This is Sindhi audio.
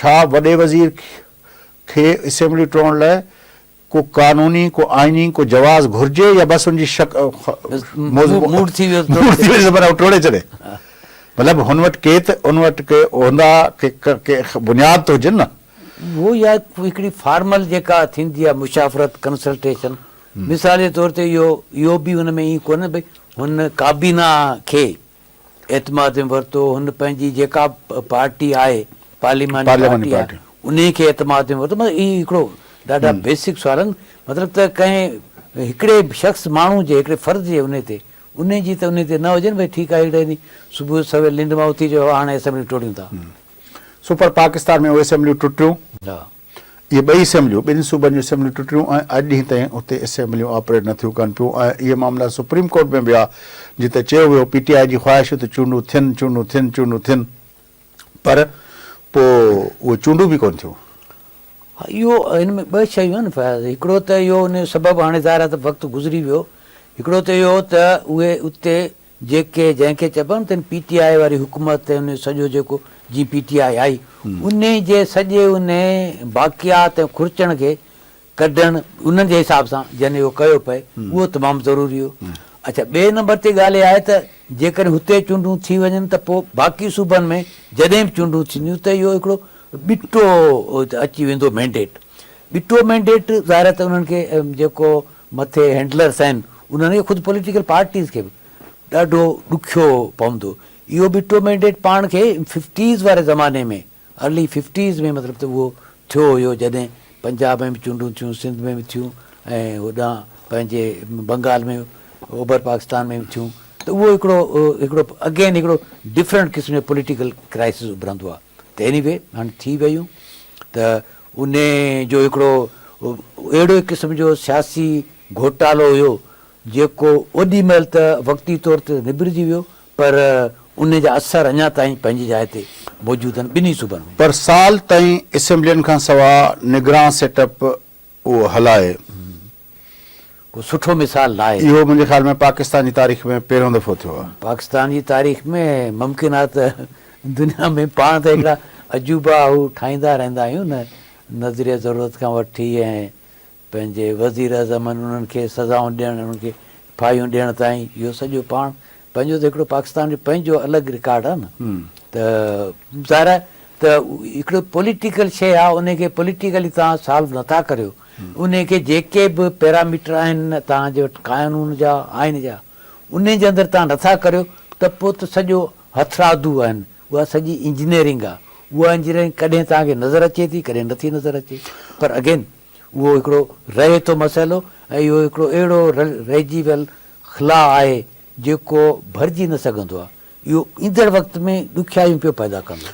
ڇا وڏي وزير کي اسيمبليون ٽوڙڻ لاء ڪو قانوني ڪو آئيني ڪو جواز گهرجي يا بس ان جي شڪ موڊ ٿي ويو موڊ ٿي ويو پر ٽوڙي ڇڏي مطلب هن وٽ ڪي ته ان وٽ ڪي هوندا ڪي ڪي بنياد ته هجن نه. اهو يا هڪڙي فارمل جيڪا ٿيندي آهي مشاورت ڪنسلٽيشن مثال جي طور تي اهو اهو به ان ۾ ائين ڪونهي ڀئي هن ڪابينا کي اعتماد ۾ ورتو، هن پنهنجي جيڪا پارٽي آهي، پارلياماني پارٽي آهي، انهي کي اعتماد ۾ ورتو، مطلب اهي هڪڙو ڏاڍا بيسڪ سوال آهن، مطلب ته ڪنهن هڪڙي شخص ماڻهو جي هڪڙي فرد جي انهي تي انهي جي ته انهي تي نه هجي نه ڀئي ٺيڪ آهي هڪڙي ڏينهن صبح سوير ننڊ مان اٿي چيو هاڻي اسيمبليون ٽوڙيون ٿا. سو پر پاڪستان ۾ اهي اسيمبليون ٽٽيون. ها. اهي ٻئي اسيمبليون، ٻن صوبن جون اسيمبليون ٽٽيون ۽ اڄ ڏينهن تائين اتي اسيمبليون آپريٽ نه ٿيون ڪن پيون ۽ اهي معاملا سپريم ڪورٽ ۾ به ويا جتي چيو ويو پي ٽي آء جي خواهش هئي ته چونڊون ٿين، چونڊون ٿين، چونڊون ٿين پر پوء اهي چونڊون به ڪونه ٿيون. ها اهو هن ۾ ٻه شيون آهن فياض، هڪڙو ته اهو ان جو سبب هاڻي ظاهر آهي ته وقت گذري ويو، هڪڙو ته اهو ته اهي اتي جيڪي جنهن کي چئبو آهي نه ته پي ٽي آء واري حڪومت ۽ ان جو سڄو جيڪو جيئن پي ٽي آء آئي انهي جي سڄي انهي باقيات ۽ خرچڻ کي ڪڍڻ انهن جي حساب سان جن اهو ڪيو پئي اهو تمام ضروري هو. اڇا ٻئي نمبر تي ڳالهه اها آهي ته جيڪڏهن هتي چونڊون ٿي وڃن ته پوء باقي صوبن ۾ جڏهن به چونڊون ٿينديون ته اهو هڪڙو ٻٽو اچي ويندو مينڊيٽ. ٻٽو مينڊيٽ ظاهر آهي ته انهن کي جيڪو مٿي هينڊلرس آهن انهن کي خود پوليٽيڪل پارٽيز کي به ڏاڍو ڏکيو پوندو. اهو ٻٽو مينڊيٽ پاڻ کي ففٽيز واري زماني ۾ ارلي ففٽيز ۾ مطلب ته اهو ٿيو هيو جڏهن پنجاب ۾ به چونڊون ٿيون سنڌ ۾ به ٿيون ۽ هوڏانهن پنهنجي بنگال ۾ اوڀر پاڪستان ۾ به ٿيون ته اهو هڪڙو هڪڙو اگين هڪڙو ڊفرنٽ قسم جو پوليٽيڪل ڪرائسس اڀرندو آهي ته ايني وي هاڻي ٿي ويون ته انهي جو هڪڙو اهڙو قسم جو سياسي گهوٽالو هيو جيڪو اوڏي مهل ته وقتي طور تي نبرجي ويو پر انهي جا اثر اڃا تائين پنهنجي جاء تي موجود آهن ٻنهي صوبن ۾. پر سال تائين اسيمبلين کان سواء نگران سيٽ اپ اهو هلائي. ڪو سٺو مثال ناهي. اهو منهنجي خيال ۾ پاڪستان جي تاريخ ۾ پهريون دفعو ٿيو آهي. پاڪستان جي تاريخ ۾ ممڪن آهي ته دنيا ۾ پاڻ ته هڪڙا عجوبا هو ٺاهيندا رهندا آهيون نه نظريه ضرورت کان وٺي ۽ پنهنجي وزير اعظمن انهن کي سزائون ڏيڻ انهن کي ڦاهيون ڏيڻ تائين اهو سڄو پاڻ پنهنجو ته هڪڙو پاڪستان جو پنهنجو الڳ رڪارڊ آهي نه ته ظاهر آهي ته هڪڙو پوليٽيڪل شيء آهي ان کي پوليٽيڪلي توهان سالو نٿا ڪريو انهي کي جيڪي به پيراميٽر آهن توهان جي وٽ قانون جا آئين جا انهي جي اندر توهان نٿا ڪريو ته پوء ته سڄو هٿرادو آهن اها سڄي انجنيئرنگ آهي اها انجنيئرنگ ڪڏهن توهان کي نظر اچي ٿي ڪڏهن نٿي نظر اچي پر اگين اهو هڪڙو رهي ٿو مسئلو ۽ اهو هڪڙو اهڙو رهجي ويل خلا آهي جيڪو ڀرجي نه سگهندو آهي اهو ايندڙ وقت ۾ ڏکيائيون پيو پيدا ڪندو.